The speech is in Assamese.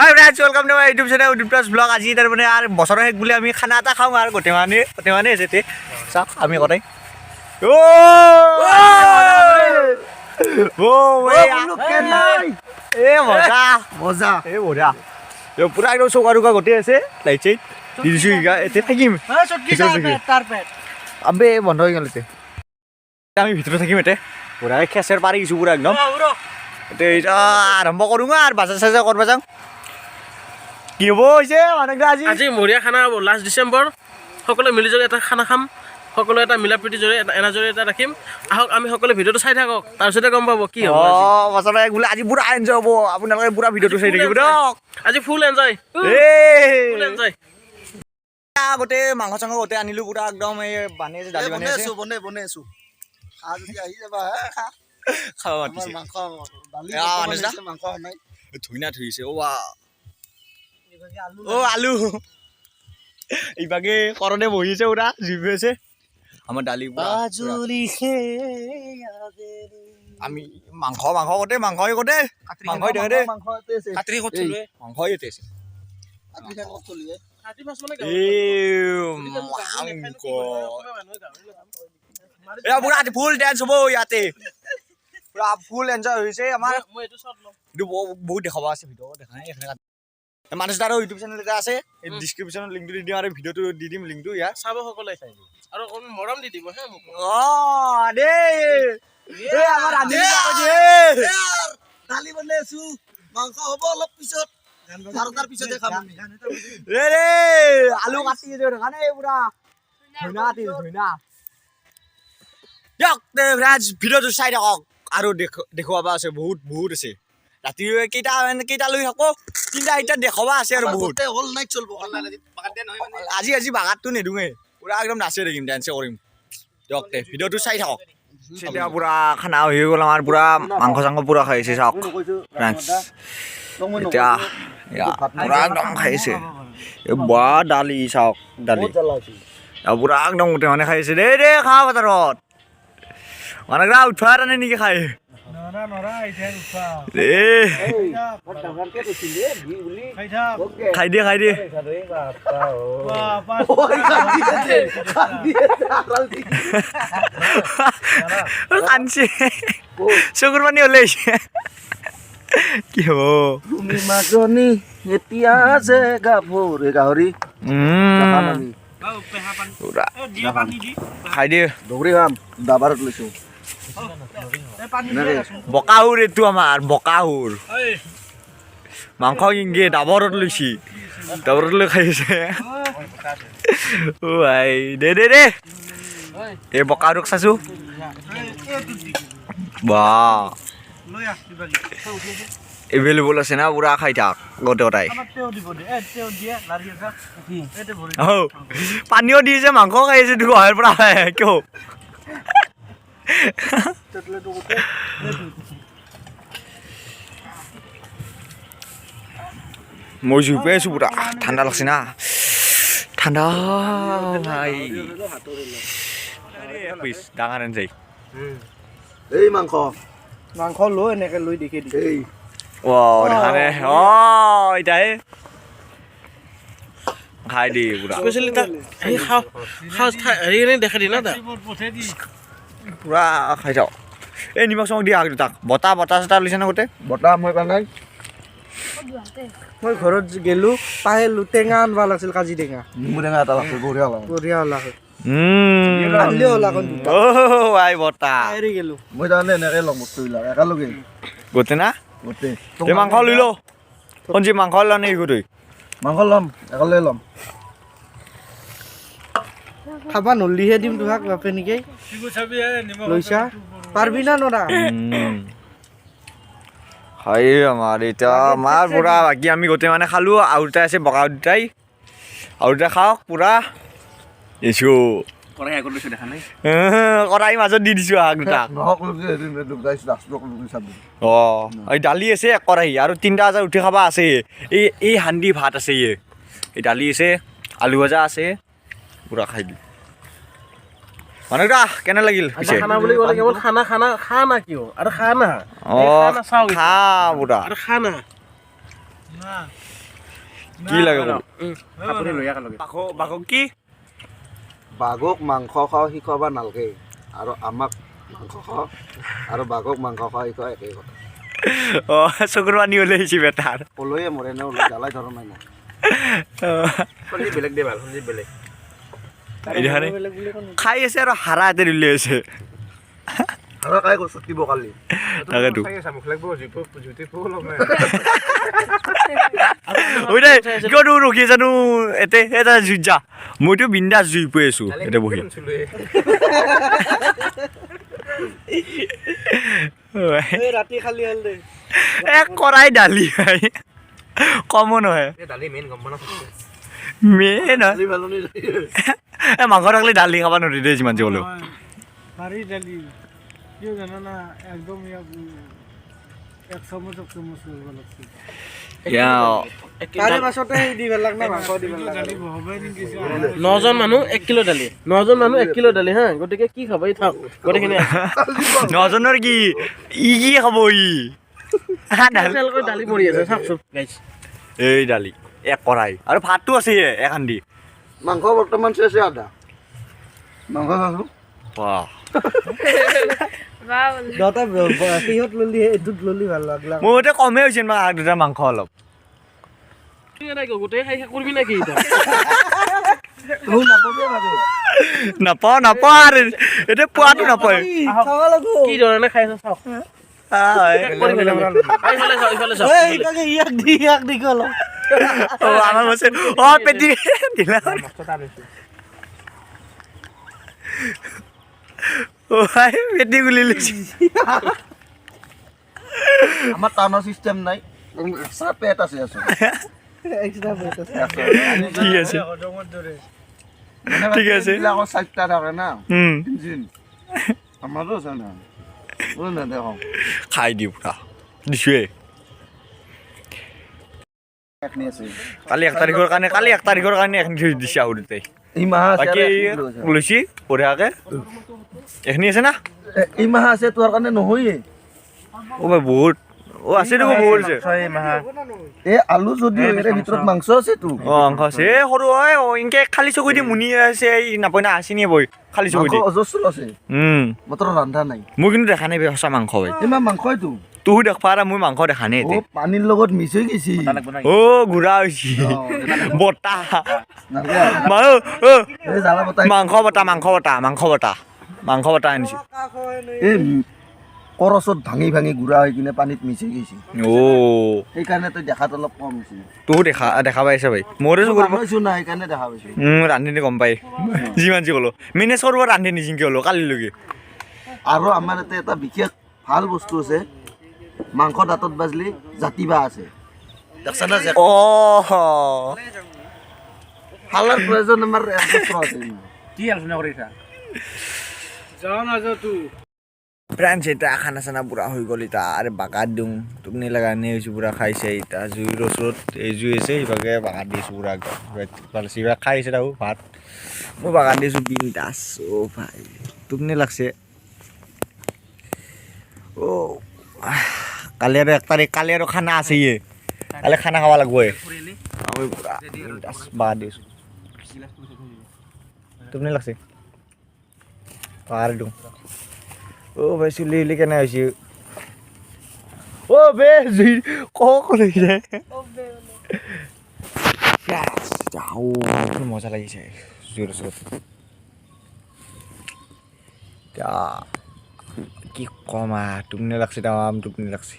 Hi friends, welcome to my YouTube channel Udip plus blog. আজি তাৰমানে আৰু বছৰৰ শেষ বুলি আমি খানা এটা খাওঁ আৰু গোটেই মানে আছে তে চাওক আমি কটাই। অ' এ মজা। মজা। এ বঢ়িয়া, এ পুৰা একদম চৌকা টৌকা গোটেই আছে, লাইট চাইট দি দিছোঁ। এতিয়া থাকিম। আবে বন্ধ হৈ গ'ল। এতিয়া আমি ভিতৰত থাকিম। এতিয়া পুৰা খেচেৰ পাৰি গৈছোঁ, পুৰা একদম। এতিয়া এতিয়া আৰম্ভ কৰোঁ আৰু বাজাৰ চাজাৰ কৰিব যাওঁ। কি হ'ব হৈছে মানুহকেইটা আজি? আজি মৰিয়া খানা হ'ব। লাষ্ট ডিচেম্বৰ, সকলোৱে মিলি জুলি এটা খানা খাম। সকলোৱে এটা মিলা প্ৰীতি জৰে এটা এনাজৰী এটা ৰাখিম। আহক, আমি সকলোৱে ভিডিঅ'টো চাই থাকক, তাৰপিছতে গম পাব কি হ'ব আজি। অঁ, বছৰৰ শেষ বোলে আজি পুৰা এনজয় হ'ব। আপোনালোকে পুৰা ভিডিঅ'টো চাই থাকিব দিয়ক। আজি ফুল এনজয়। এই ফুল এনজয়। গোটেই মাংস চাংস গোটেই আনিলো, পুৰা একদম। এই বানি আছে, দালি বানি বনাই আছে। আছো, বনাই বনাই আছো। খা যদি আহি যাবা হে খা। খাব আমাৰ মাতিছে। মাংস দালি এয়া বৰ্তমান আনিছা? হৈছে, মাংস নাই। ধুনীয়া ধুইছে। অ অ আলু ইভাগে কৰণে বহিছে, পুৰা জুই আছে। আমাৰ দালি পুৰা পুৰা। আমি মাংস মাংস গোটেই মাংস গোটেই মাংস দেখে দেই। মাংস ইয়াতে আছে। কাটি ক'ত এই, চলোৱে? মাংস ইয়াতে আছে। কাটি খাই ক'ত চলিয়ে? কাটি মাছ মানে এই মাংস এয়া পুৰা ফুল ডেন্স হ'ব ইয়াতে, পুৰা ফুল এনজয় হৈছে আমাৰ। মই এইটো চব ল'ম। এইটো বহুত দেখাব আছে, ভিডিঅ' দেখা নাই এইখিনি। মানুহ তাৰো ইউটিউব চেনেল এটা আছে, এই ডিছক্ৰিপশ্যনত লিংকটো দি দিম আৰু ভিডিঅ'টো দি দিম লিংকটো ইয়াৰ। চাব সকলোৱে আৰু অকণমান মৰম দি দিব হে মোক। অ দেই, এই আমাৰ ৰান্ধনি কৈছে। দালি বনাই আছো, মাংস হ'ব অলপ পিছত, 12টাৰ পিছতে খাম আমি। ৰে ৰে আলু কাটি আছে, দেখা নাই? পুৰা ধুনীয়া কাটি আছে, ধুনীয়া। দিয়ক ফ্ৰেণ্ডছ, ভিডিঅ'টো চাই থাকক আৰু দেখুৱাব আছে, বহুত বহুত আছে। ৰাতি কেইটা মানে কেইটালৈ থাকো, তিনিটা চাৰিটা দেখুৱাব আছে আৰু বহুত। গোটেই অল নাইট চলিব। আজি আজি বাগাতটো নিদিওঁৱে, পুৰা একদম নাচি থাকিম, ডান্সে কৰিম। দিয়ক তে ভিডিঅ'টো চাই থাকক। এতিয়া পুৰা খানা হৈ গ'ল আমাৰ, পুৰা মাংস চাংস পুৰা খাইছে। চাওক ফ্ৰেণ্ডছ, এতিয়া এয়া পুৰা একদম খাইছে। এই বা দালি চাওক, দালি এয়া পুৰা একদম গোটেই মানে খাইছে। দেই দেই খা বজাৰত মানুহকেইটা উঠোৱা টানে নেকি খাই এ। খাই দিয়ে, খাই দিয়ে। কান্দছে, চকুৰ পানী ওলাইছে। কি হ'ব? তুমি মাজনী এতিয়া যে গাভৰু গাহৰি। পুৰা খাই দিয়ে। দৌৰি খাম, দাবাৰত লৈছো। বকাহুৰ, এইটো আমাৰ বকাহুৰ মাংস কিনকে ডাবৰত লৈছি, ডাবৰত লৈ খাইছে। অ ভাই, দে দে দে। এই বকাহুৰক চাইছো বা এভেইলেবল আছে না, পুৰা খাই থাক গোটেই গোটাই। অ পানীও দিছে, মাংস খাই আছে গুহাৰ পৰা। কিয় মই জুই পাই আছো, পুৰা ঠাণ্ডা লাগছে না, ঠাণ্ডা ভাই। ডাঙৰ আঞ্জাই। এই মাংস। মাংস লৈ এনেকে লৈ দেখি দি। এই। অ দেখা নাই অ, এতিয়াহে খাই দি পুৰা। স্পেচিয়েলি তাক সেই খাওঁ খাওঁ হেৰি দেখাই দি না তাক। পুৰা খাই যাওঁ। এই নিমখ চিমখ দিয়া তাক, বতাহ বতাহ চতাহ লৈছে না গোটেই। বতাহ মই পোৱা নাই। মই ঘৰত গেলো, পাহেলো, টেঙা আনবা লাগছিল, কাজি টেঙা। নেমু টেঙা এটা লাগছে, বঢ়িয়া লাগে। বঢ়িয়া ওলা আনলেও হ'ল এখন দুটা। অ ভাই, বতাহ। পাহেৰি গেলো। মই তাৰমানে এনেকে ল'ম বস্তুবিলাক একেলগে। গোটেই না? গোটেই। এই মাংস লৈ ল সঞ্জীৱ, মাংস ল নে গোটেই? মাংস ল'ম, একেলগে ল'ম। খাবা নলিহে দিম তোমাক বাপে নেকি লৈছা, পাৰবি না নৰা? হয়, আমাৰ এতিয়া আমাৰ পুৰা বাকী আমি গোটেই মানে খালোঁ আৰু দুটাই আছে, বগা দুটাই আৰু দুটা খাওক পুৰা এইছো। কৰাই আগত লৈছোঁ, দেখা নাই? কৰাই মাজত দি দিছোঁ আহাক দুটাক। অ এই দালি আছে এক কৰাহী আৰু তিনিটা আজাৰ উঠি খাবা আছে। এই এই হান্দি ভাত আছে, এই দালি আছে, আলু ভাজা আছে, পুৰা খাই দি। মানুহকেইটা কেনে লাগিল পিছে? খানা বুলি ক'লে কেৱল খানা খানা খানা কিয় আৰু খানা অ খানা চাওঁ। খা পুৰা। আৰু খানা। কি লাগে বাঘক কি? বাঘক মাংস খাওঁ শিকাব নালাগে, আৰু আমাক মাংস খাওঁ আৰু বাঘক মাংস খোৱা শিকোৱা একেই কথা। অ, চকুৰ পানী ওলাই আহিছে বেটাৰ। ওলৈয়ে মৰে নে ওলাই জ্বালাই ধৰা নাই না। বেলেগ দে, ভাল সঞ্জীৱ বেলেগ। এইখানে খাই আছে আৰু হাৰা এটা দিলে আছে। আৰু কাই গছত দিব কালি। তাকেতো ওই দে, কিয় তোৰ ৰখি আছা নো এতে? এটা জুইত যা, মইতো বিন্দাছ জুই পৰি আছো এতিয়া বহি। ৰাতি খালি হ'ল দে। এক কৰাই দালি ভাই, কমো নহয়। মেইন হয়। এ মাংস থাকিলে দালি খাব নোৱাৰি দেই, যিমান যি হ'লেও। পাৰি দালি, কিয় জানা না? একদম ইয়াক এক চামুচ এক চামুচ কৰিব লাগছে। তাৰে পাছতে সেই দি পেলাক না, মাংস দি পেলাক। দালি বহাবই নেকি? 9জন মানুহ 1 কিলো দালি, 9জন মানুহ 1 কিলো দালি। হা, গতিকে কি খাব এই? থাক, গোটেইখিনি 9জনৰ কি ই কি খাব ই? হা, দালি। তেলকৈ দালি পৰি আছে, চাওকচোন গাইছ। এই দালি এক কৰাই আৰু ভাতটো আছে এক হান্দি। মাংস বৰ্তমান চেচে আধা মাংস চাচো। বাহ। দহটা সিহঁত ললি, এইটোত ললি ভাল লাগলা। মোৰ মতে কমেই হৈছে মানে দুটা মাংস অলপ। গোটেই খাই শেষ কৰিবি নেকি এতিয়া? নাপাওঁ নাপাওঁ, আৰু এতিয়া পোৱাটো নাপায়। খাব লাগো। কি ধৰণে খাই আছে চাওক। কৰি পেলাম। এইফালে চাওক, ইফালে চাওক। এই ইফালে ইয়াক দি, ইয়াক দি অলপ। অ, আমাৰ মছে অ পেটি দিলা। অ ভাই, পেটি গুলি লৈছে। আমাৰ টাউনৰ চিষ্টেম নাই, এক্সট্ৰা পেট আছে আচলতে। এক্সট্ৰা পেট আছে। ঠিক আছে। ঠিক আছে। বিলাকৰ চাৰিটা থাকে না ইঞ্জিন, আমাৰো আছে না, বোলো নেদেখো। খাই দি পুৰা দিছোৱে। এখনি আছে। কালি 1 তাৰিখৰ কাৰণে, কালি 1 তাৰিখৰ কাৰণে এখিনি থৈ দিছে আৰু দুটাই। এই মাহ আছে। বাকী লৈছি বঢ়িয়াকে, এইখিনি আছে না। এই মাহ আছে তোৰ কাৰণে নহয়ে। অ ভাই, বহুত অ আছে দেখোন, বহুত আছে। এই আলু যদিও ইয়াৰে ভিতৰত মাংস আছে তো। অ, মাংস আছে। এই সৰু হয় অ, ইনকে খালী চকু দি মুনি আছে, এই নাপায় না, চিনিয়ে বই খালী চকু মাংস দি। অজস্ৰ আছে। মাত্ৰ ৰন্ধা নাই। মই কিন্তু দেখা নাই বে সঁচা মাংস ভাই। ইমান মাংসইতো। তোহো দেখবা আৰু মই মাংস দেখা নাই অ এতিয়া। পানীৰ লগত মিক্স হৈ গৈছে। অ, গুড়া হৈছে বতাহ। নালাগে। মাও অ। এই জ্বালা বতাহ। মাংস বতাহ, মাংস বতাহ, মাংস বতাহ, মাংস বতাহ আনিছে। এই কৰচত ভাঙি ভাঙি গুড়া হৈ কিনে পানীত মিক্স হৈ গৈছে। অ। সেইকাৰণে তই দেখাত অলপ কম হৈছে। তোহো দেখা দেখা পাইছ ভাই, মোৰো চকুৰ বনাইছো না, সেইকাৰণে দেখা পাইছো। ৰান্ধনি গম পাই, যিমান যি ক'লো মেনেজ কৰিব ৰান্ধনি জিংকি হ'লো কালিলৈকে। আৰু আমাৰ ইয়াতে এটা বিশেষ ভাল বস্তু আছে, মাংস দাঁতত বাজলি জাতি বাঁহ আছে, দেখছা না যে? অ। শালাৰ প্ৰয়োজন আমাৰ একমাত্ৰ আছে। যাওঁ নাযাওঁ তো। ফ্ৰেণ্ডছ, এতিয়া খানা চানা পূৰা হৈ গ'ল। এতিয়া আৰু বাগাৰ দিওঁ, টোপনি লগা নে হৈছে। পূৰা খাইছে এতিয়া জুইৰ ওচৰত, এই জুই আছে সিভাগে বাগাৰ দিছোঁ পূৰা একদম পালছি। সিভাগ খাই আছে তাহো ভাত, মই বাগাৰ দিছোঁ বিন্দাছ। অ' ভাই, টোপনি লাগছে। অ' কালি আৰু 1 তাৰিখ, কালি আৰু খানা আছে ইয়ে, কালি খানা খাব লাগিব। আমি পূৰা বিন্দাছ বাগাৰ দিছোঁ, টোপনি লাগছে, বাগাৰ দিওঁ। অ' ভাই, চুলি উলি কেনে হৈছে? অ' বে, জুই কক লাগিছে। যাওঁ, মজা লাগিছে জুইৰ ওচৰত। এতিয়া কি ক'ম আৰু, টোপনি লাগছে, তামাম টোপনি লাগছে।